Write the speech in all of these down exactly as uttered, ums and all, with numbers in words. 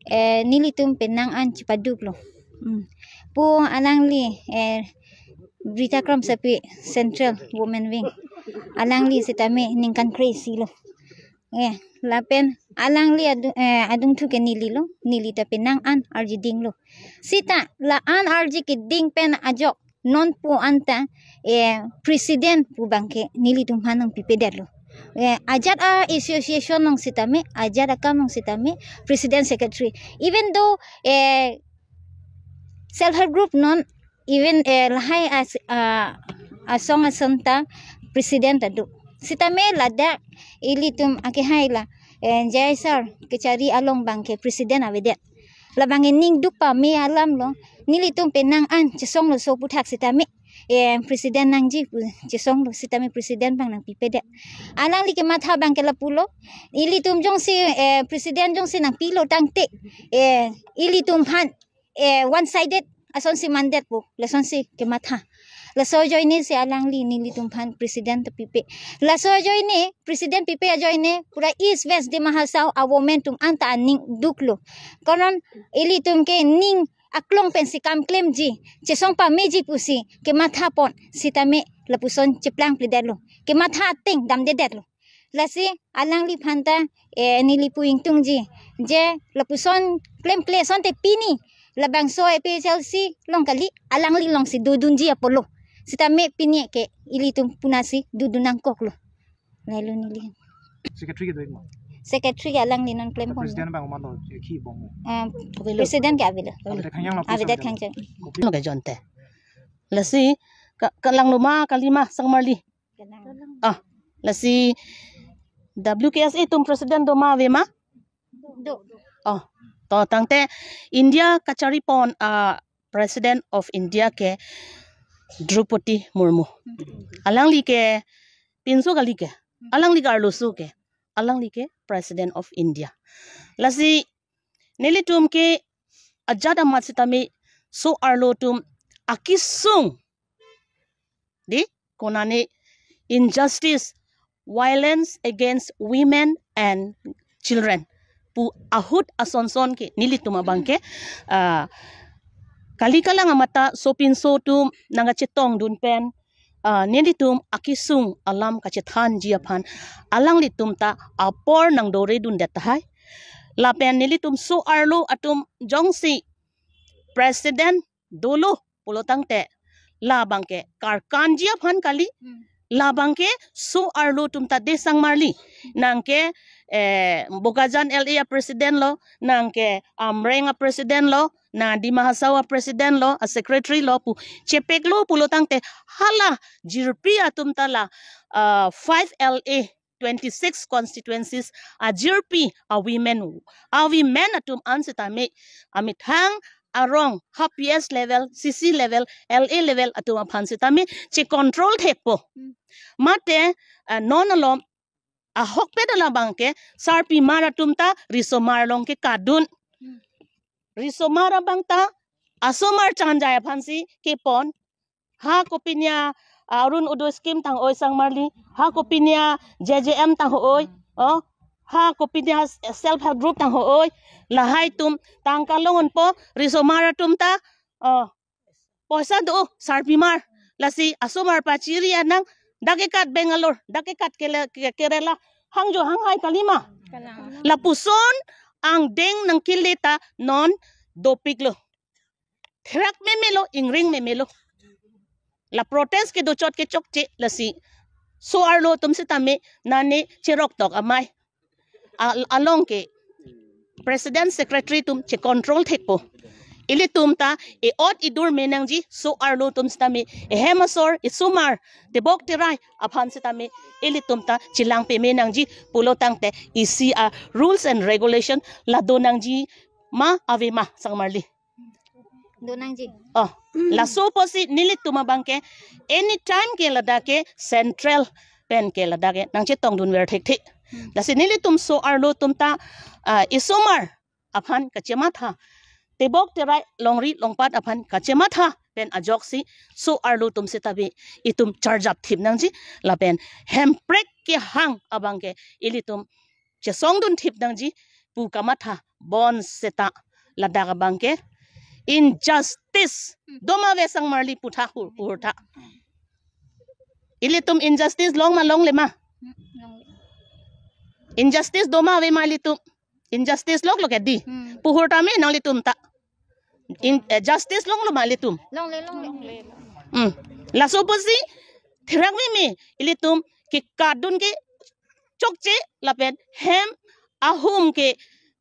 eh, nelitum penang an chepaduklo. Hmm. Pu alangli, eh, Rita Kramsapi Central Women Wing. Alangli sitame ningkan kre-isi lo. Eh, lapen alangli adu-, eh, adungthu ke nelilo, neli ta penang an arjidinglo. Sita la-an arji keding pen ajok non pu anta, eh, president pu abangke nelitum aphan nangpipedetlo. Eh, ajat a-association along sitame, ajat akam along sitame, president secretary. Even though, eh, self help group non, even, eh, lahai as-, ah, asong ason ta president ta do. Sitame ladak ilitum akehai la, eh, J I sir kachari along abangke president avedet. Labang ening duk pame alam lo, nelitum penang an chesonglo so aputhak sitame, eh, president nangji pu chesonglo sitame president abang nangpipedet. Alangli kematha abangke lapulo, ilitum jongsi, eh, president jongsi nangpilo tangte, eh, ilitum aphan, eh, one sided asonsi mandetpo, lasonsi kematha. Laso ajoine si alangli nelitum aphan president ta pipe. Laso ajoine, president pipe ajoine, pura East West Dima Hasao a-women atum anta aning duklo. Karon ilitum ke ning aklong pensi kam klemji, chesong pameji pusi kematha pon sitame lapuson cheplangpledetlo. Kematha ateng damdedetlo. Lasi alangliphan ta, eh, neli pu ingtungji, je lapuson klemkle asonte pini labangso A P H L C along kali, alangli alongsi dodunji apotlo. Sitame pini ke ilitum punasi dodun nangkoklo. Lalu neli. Secretary kedo-ik ma? Secretary ke alangli non klem pon. President abang ma do, eh, ki bong mo? Eh, avelo. President ke avelo. Avedet khangjang lapu. Avedet khangjang. Kopi? Lo ke jonte. Lasi ka-, kalanglo ma kali ma sangmarli. Kalang. Ah, lasi W K S A atum president do ma ave ma? Do. Oh, to tangte India kachari pon, ah, President of India ke Droupadi Murmu. Alangli ke pinso kali ke. Alangli ke arloso ke. Alangli ke President of India. Lasi nelitum ke ajat amat sitame so-arlo atum akesung, di, konane injustice, violence against women and children pu ahut asonson ke nelitum abangke, ah, kali kalang amat ta sopinso atum nangkachetongdun pen, ah, nelitum akesung alam kachethanji aphan alanglitum ta apor nangdoredundet tahai. Lapen nelitum so-arlo atum jongsi president dolo pulo tangte labangke karkanji aphan kali. Hmm. Labangke so-arlo atum ta de sangmarli. Nangke, eh, Bokajan L A a-president lo, nangke Amreng a-president lo, na Dima Hasao a-president lo, a-secretary lo pu chepeklo pulo tangte hala jirpi atum ta la, ah, five L A twenty-six constituencies ajirpi a-women, a-women atum an sitame amethang arong ha P S level, C C level, L A level atum aphan sitame che-control thekpo. Hmm. Mate, ah, non alom ahokpet alabangke sarpimar atum ta risomar along kekatdun. Hmm. Risomar abang ta asomar chanjai aphansi kepon. Ha kopinia, ah, Arunodoi scheme tang-oi sangmarli, ha kopinia J J M tang-oi, oh, ha kopinia self help group tang-oi, lahai atum tangka longonpo, risomar atum ta, oh, poisa do, sarpimar, lasi asomar pachiri anang, dak ekat Bangalore, dak ekat kele-, ke-, Kerala, hangjo hanghai kalima. Kalang. Lapuson angdeng nangkele ta non dopiklo. Therak memelo, ingring memelo. La protest kedo chot ke chokche lasi so-arlo atum sitame nane cherok tok amei. Al-, along ke president secretary atum che-control thekpo. Ilitum ta e-ot idur me nangji, so-arlo atum sitame ehem asor, esomar, tebok terai aphan sitame ilitum ta chelang peme nangji pulo tangte isi a-rules and regulation la do nangji ma ave ma sangmarli. Do nangji. Oh, laso apotsi nelitum abangke anytime ke ladak ke central pen ke ladak ke nangchetongdunver thekthe. Hmm. Lasi nelitum so-arlo atum ta, ah, esomar aphan kachematha, tebok terai longri longpat aphan kachematha pen ajoksi so-arlo atum sitame itum charjap thip nangji lapen hemprek kehang abangke ilitum chesongdun thip nangji, pu kamatha bonseta ladak abangke injustice doma ave sangmarli putha hu-, puhurtha. Ilitum injustice long ma longle ma? Injustice doma ave ma ilitum? Injustice loklo ke di. Hmm. Puhurtha me nanglitum ta. In, eh, justice longlo ma ilitum? Longle, longle. Hmm. Laso pusi therak meme ilitum ke kadun ke chokche lapen hem ahum ke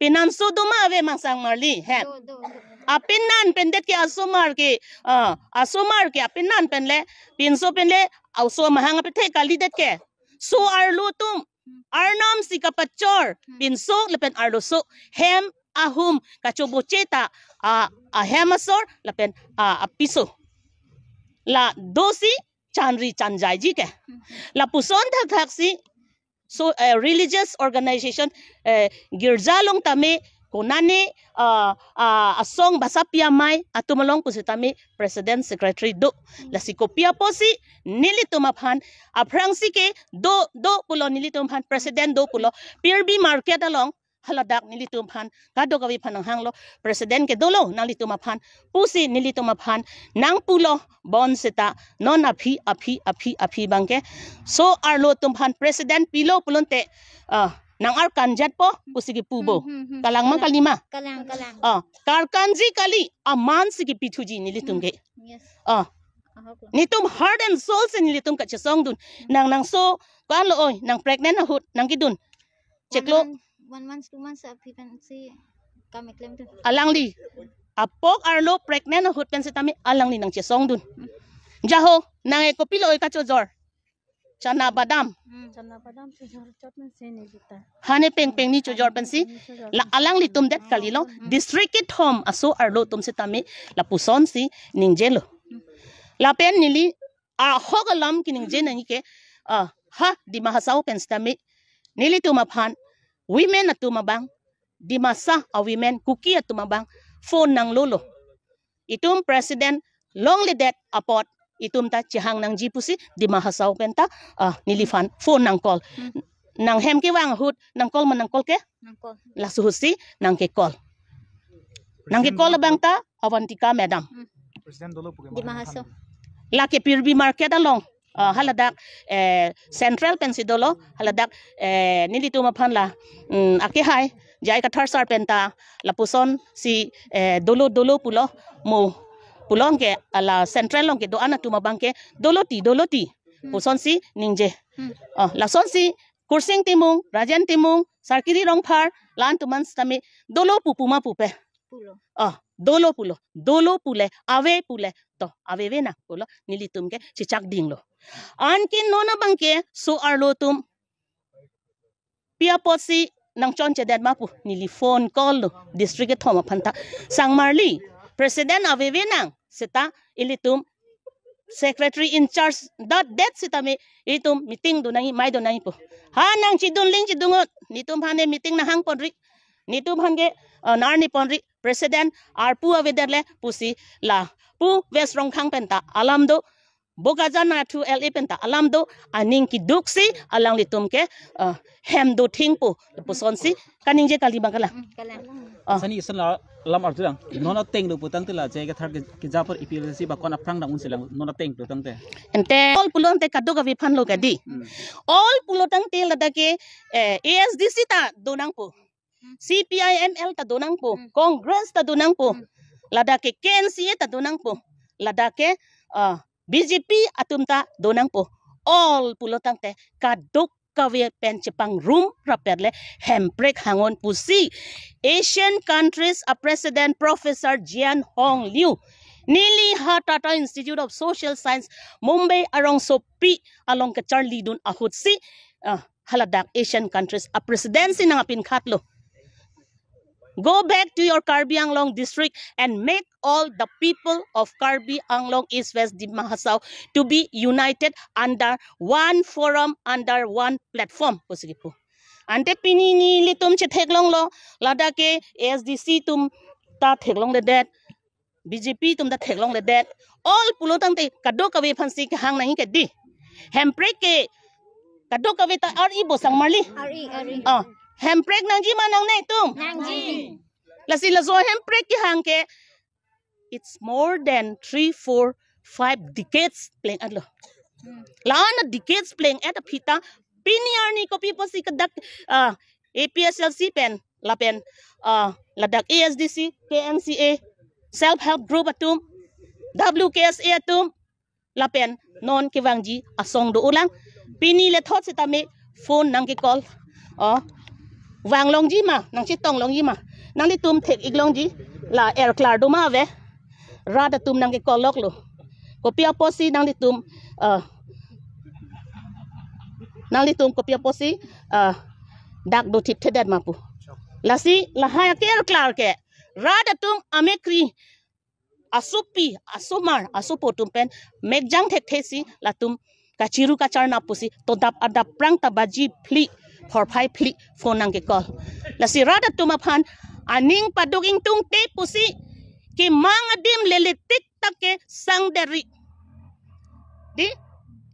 pinanso doma ave ma sangmarli hem. Do, do, do. Apinan pendet ke asomar ke, ah, asomar ke apinan penle, pinso penle, aso mahang apethe kalidet ke. So arlo atum, arnam si kapachor, pinso lapen arloso, hem ahum kachoboche ta, a, ahem asor lapen, a, apiso. La dosi chanri chanjaiji ke. Lapuson thakthak si, so, eh, religious organization, eh, girja along tame, konane, ah, ah, asong basa pi amei atum along pusitame president secretary do. Lasi kopi apotsi nelitum aphan, aphrangsi ke do, do pulo nelitum aphan, president do pulo. Pirbi market along haladak nelitum aphan kadokave aphan nanghanglo, president ke dolo nanglitum aphan pusi nelitum aphan nangpulo bonseta non aphi, aphi, aphi, aphi abangke so arlo atum aphan president pilo pulote, ah, nang-arkanjatpo pusi kipubo. Hmm, hmm, hmm. Kalang ma, kalang, kali ma? Kalang, kalang. Ah, karkanji kali, aman si kipithuji nelitum ke. Yes. Ah. Ahok lo. Netum heart and soul si nelitum kachesongdun. Nang, nangso, ko-anlo oi, nang pregnant ahut nangkidun. Chiklo. One month, one month, two months aphi pensi kam keklem dun. Alangli apok arlo pregnant ahut pen sitame alangli nangchesongdun. Jaho, nang e kopilo oi kachojor? Chana badam. Hmm, chana badam chojor chot men se ne jita. Hane pengpeng ni chojor pensi. Ni chojor la pensi. Alanglitum det kalilo. Hmm. District kethom aso arlo atum sitame lapusonsi ningjelo. Hmm. Lapen neli ahok alam kiningje nangji ke, ah, ha Dima Hasao pen sitame nelitum aphan women atum abang, Dimasa a women Kuki atum abang phone nanglolo. Itum president longledet apot itum ta chehang nangji pusi Dima Hasao pen ta, ah, neliphan phone nang call. Hmm. Nang hem kevang ahut nang call ma, nang call ke? Nang call. Laso ahutsi nang ke call. Nang ke call abang ta Avantika madam. Hmm. President dolo pu ke Dima Hasao. Lake Pirbi market along. Ah, haladak, eh, central pensi dolo, haladak, eh, nelitum aphan la, mm, akehai J I Kathar sir pen ta lapusonsi, eh, dolo, dolo pulo, mo pulo ke, ala central along kedo-an atum abangke dolo ti, dolo ti. Hmm. Pusonsi ningje. Hmm. Oh, lasonsi Kursing Timung, Rajen Timung, Sarkiri Rongphar, la-an atum an sitame dolo pu pu ma pupe? Pulo. Oh, dolo pulo, dolo pule, ave pule, to, ave ave nang pulo, nelitum ke chechak dinglo. Anke non abangke so arlo atum pi apotsi nangchonchedet ma pu, neli phone call lo district kethom aphan ta. Sangmarli, president ave ave nang seta ilitum secretary in charge dat det sitame itum meeting do nangji, mei do nangji pu. Ha nang chidun ling chidun-ot, netum aphan ne meeting nanghang ponri, netum aphan ke, uh, nang-arni ponri, president arpu avedet le pusi la pu West Rongkhang pen ta alam do, Bokajan Athu L A pen ta alam do, aning kedoksi alanglitum ke, uh, hem do thengpo pusonsi kaningje kali abang kalang. Hmm, kalang. Ah. Sani isen la lam arjudang. Non ateng do putangte la J I Kathar ke, ke japor A P H L C si ba ko-an aphrang dang unsi lang non ateng do tangte. Ante all pulote kadokave aphan lo kadi. Hmm. All pulotangte ladak ke, eh, A S D C ta do nangpo. Hmm. C P I M L ta do nangpo. Hmm. Congress ta do nangpo. Hmm. Ladak ke K N C A ta do nangpo. Ladak ke, ah, B J P atum ta do nangpo. All pulotangte kadokave pen chepangrum rapet le Hemprek hang-un pusi Asian countries a president Professor Jian Hong Liu neli ha Tata Institute of Social Science Mumbai arongsopi along kacharlidun ahutsi, ah, haladak Asian countries a president si nangpinkhatlo. Go back to your Karbi Anglong district and make all the people of Karbi Anglong East West Dima Hasao to be united under one forum, under one platform pusi kipu. Ante pini nelitum chetheklonglo, ladak ke A S D C atum ta theklongledet, B J P atum ta theklongledet. All pulotangte kadokave aphansi kehang nangji kadi. Hemprek ke kadokave ta ar-i bo sangmarli. Ar-i, ar-i. Ah, Hemprek nangji ma nangne itum? Nangji. Lasi laso hemprek kehang ke, it's more than three, four, five decades pleng-etlo. Hmm. La-an a decades pleng-et aphi ta pini arni kopi apotsi kadak, ah, A P H L C pen, lapen, ah, ladak A S D C, K N C A, self help group atum, W K S A atum, lapen non kevangji asong do-olang. Pini lethot sitame phone nangke-call. Oh. Vang longji ma, nangchetong longji ma. Nanglitum thek-ik longji, la er klar do ma ave. Rat atum nangke-call loklo. Kopi apotsi nanglitum, ah, nanglitum kopi apotsi, ah, dak do thipthedet ma pu. Lasi lahai ake er klar ke, rat atum amekri, asopi, asomar, asopo atum pen mekjang thekthesi latum kachiru kacharna pusi todap adap prang ta baji phli, phorphai phli phone nangke-call. Lasi rat atum aphan aning paduk ingtungte pusi kemang adim lele tik tak ke sangdet ri. Di,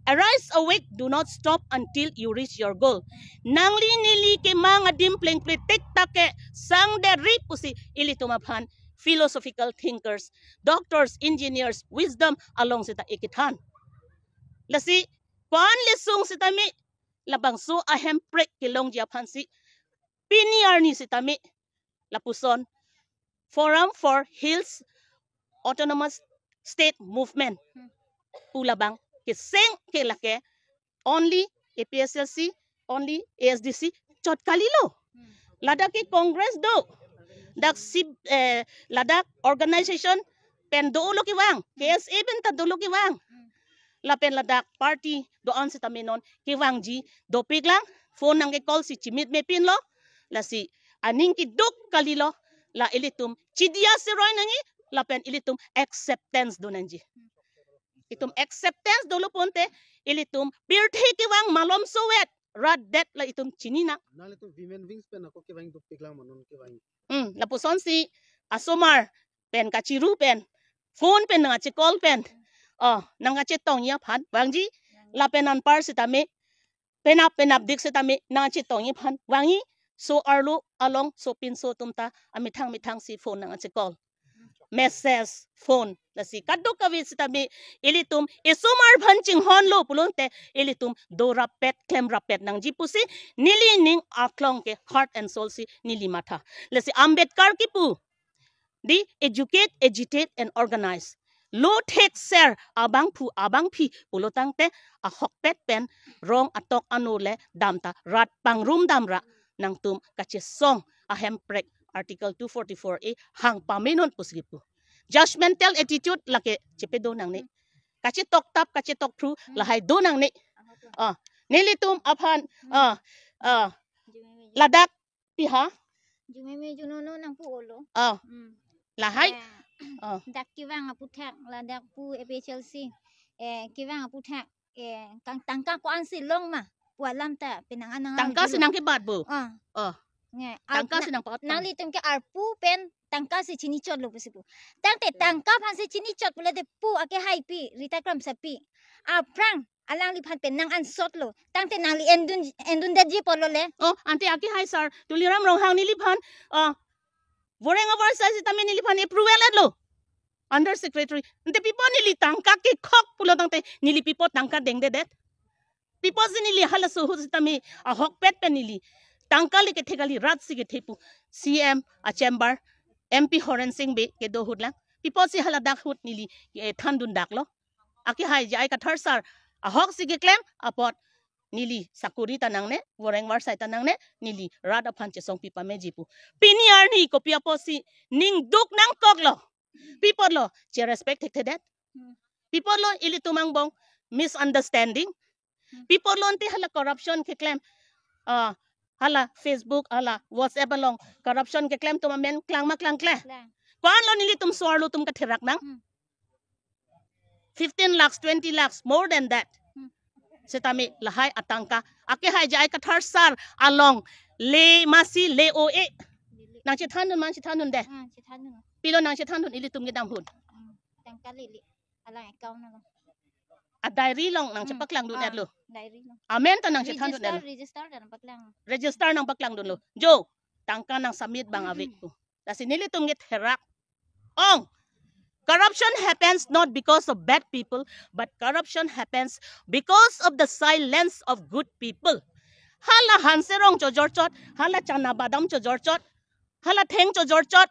arise, awake, do not stop until you reach your goal. Nangli neli kemang adim plengple tik tak ke sangdet ri pusi ilitum aphan philosophical thinkers, doctors, engineers, wisdom along seta ikethan. Lasi ko-an le sung sitame labangso ahemprek kelongji aphansi pini arni sitame lapuson Forum for Hills Autonomous State Movement pu labang keseng ke lake only A P H L C, only A S D C chot kalilo. Hmm. Ladak ke Congress do. Dak si, eh, ladak organization pen dolo kevang, K S A pen ta dolo kevang. Hmm. Lapen ladak party do-an sitame non kevangji dopiklang, phone nangke-call si chimit mepinlo. Lasi aning keduk kalilo, la ilitum chidia siroi nangji, lapen ilitum acceptance do nangji. Itum acceptance dolo ponte, ilitum pirthe kevang malom sowet, rat det la itum chinina. Nanglitum women wings pen ako kevang dopiklang ma non kevang. Hmm, lapusonsi asomar pen kachiru pen, phone pen nangkache-call pen, oh, nangkachetongji aphan vangji, lapen anpar sitame penap penap dik sitame nangkachetongji aphan vangji, so arlo along sopinso atum ta amethang methangsi phone nangkache-call. Message, phone, lasi kadokave sitame ilitum esomar aphan chinghonlo pulote ilitum dorapet klemrapet nangji pusi neli ning aklong ke heart and soul si neli matha. Lasi Ambedkar kipu, di, educate, agitate and organize. Lo thekser abangphu abangphi pulo tangte ahokpet pen rong atok ano le dam ta rat pangrum damra nangtum kachesong ahemprek Article two forty-four A hang pamenon pusi kipu. Judgmental attitude lake chepedo nangne. Kachetoktap, kachetokthu lahai do nangne. Ah, nelitum aphan, ah, ah, ladak piha. Jumeme junono nangpu olo. Ah, hmm, lahai. Eh, ah, dak kevang aputhak, ladak pu A P H L C. Eh, kevang aputhak. Eh, kang tangka ko-ansi long ma? Pu alam ta penang anang tangka si nangkebat bo. Ah. Ah. Nge, tangka si nangpat. Nanglitum ke arpu pen tangka si chinichotlo pusi pu. Tangte tangka aphansi chinichot pulote pu ake haipi, Rita Kramsapi. Aphrang alangliphan pen nang ansotlo. Tangte nangli endun, endundetji pulo le. Oh, ante ake hai sir, Tuliram Ronghang neliphan, ah, voreng avar sai sitame neliphan approval etlo. Under secretary. Ante pipo neli tangka kekhok pulo tangte neli pipo tangka dengdedet. Pipo si neli halaso ahut sitame ahokpet pen neli tangka le kethe kali, rat si kethe pu C M a chamber, M P Horen Sing Bey kedo ahut lang. Pipo si haladak ahut neli, eh, thandundaklo. Ake hai J I Kathar sir ahok si keklem apot neli sakuri ta nangne, voreng varsai ta nangne, neli rat aphan chesongpi pameji pu. Pini arni kopi apotsi ning duk nangkoklo. Pi apotlo, che respect thekthedet. Hmm. Pi apotlo ilitum angbong misunderstanding. Hmm. Pi apotlo ante hala corruption keklem, ah, hala Facebook, hala WhatsApp along corruption keklem atum amen klang ma klangkle? Klang. Ko-anlo nelitum so-arlo atum katherak nang? Hmm. Fifteen lakhs, twenty lakhs, more than that. Hmm. Sitame lahai atangka. Ake hai J I Kathar sir along le masi le o e. Nangchethandun ma, chethandunde? Ah, chethandun. Pilo nangchethandun ilitum kedam ahut? Hmm. Tangka lili. Alang account na. a diary along nang, hmm, chepaklang dun, ah, etlo. Diary along. Amen ta nang chethan dun, register, etlo. Register ta nang paklang. Register nang paklang dunlo. Jo, tangka nang submit abang, hmm, ave ko. Lasi nelitum ke therak ong. Corruption happens not because of bad people, but corruption happens because of the silence of good people. Hala hanserong chojorchot, hala chana badam chojorchot, hala theng chojorchot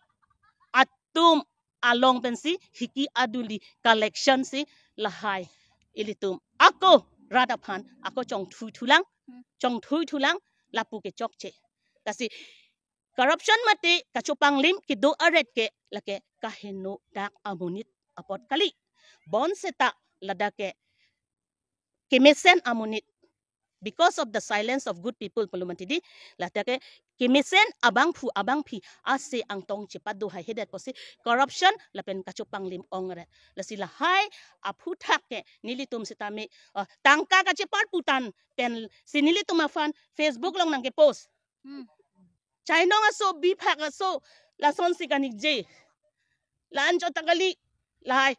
atum along pensi hiki aduli collection si lahai ilitum ako rat aphan ako chongthui thulang, chongthui thulang, lapu ke chokche. Lasi corruption mate kachopanglim kedo aret ke lake kaheno dak amonit apot kali. Bonseta ladak ke kemesen amonit, because of the silence of good people pulo mati di, ladak ke kemesen abangphu abangphi ase angtong chepado haihedet pusi corruption lapen kachopanglim ong aret. Lasi lahai aphuthak ke nelitum sitame, ah, tangka kachepar putan pensi nelitum aphan Facebook along nang kepost. Hmm. Chainong aso, biphak aso, lasonsi kanikje. La-an chot ta kali, lahai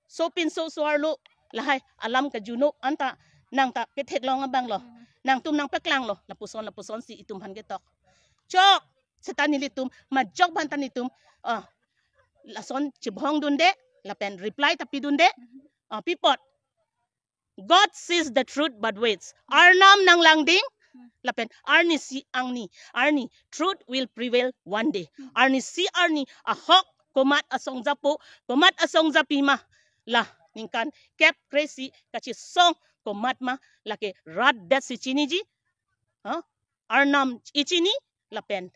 sopinso so-arlo, lahai alam kajuno anta nang ta ketheklong abanglo. Hmm. Nangtum nang paklanglo, lapuson lapusonsi itum aphan ketok. Chok, seta nelitum majok aphan ta nelitum, ah, lason chibhong dunde, lapen reply ta pidunde. Hmm. Ah, pi apot. God sees the truth but waits. Arnam nang langding, lapen arnisi angni, arni, truth will prevail one day. Arnisi arni ahok komat asong japo, komat asong japi ma, la ningkan kep kre-isi kachesong komat ma, lake rat detsi chiniji. Ha? Arnam ichini lapen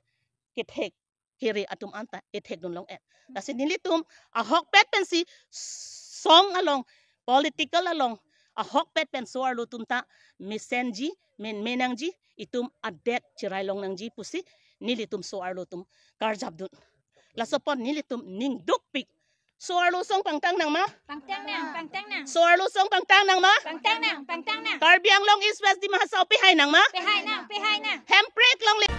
kethek kere atum anta ethek dun long-et. Lasi nelitum ahokpet pensi song along, political along, ahokpet pen so-arlo atum ta mesenji, men menangji, itum adet cherai long nangji pusi nelitum so-arlo atum karjap dun. Laso apot nelitum ning dukpik. So-arlo asong pangtang nang ma? Pangtang nang, pangtang nang. So-arlo asong pangtang nang ma? Pangtang nang, pangtang nang. Karbi Anglong East West Dima Hasao pehai nang ma? Pehai nang, pehai nang. Hemprek longle.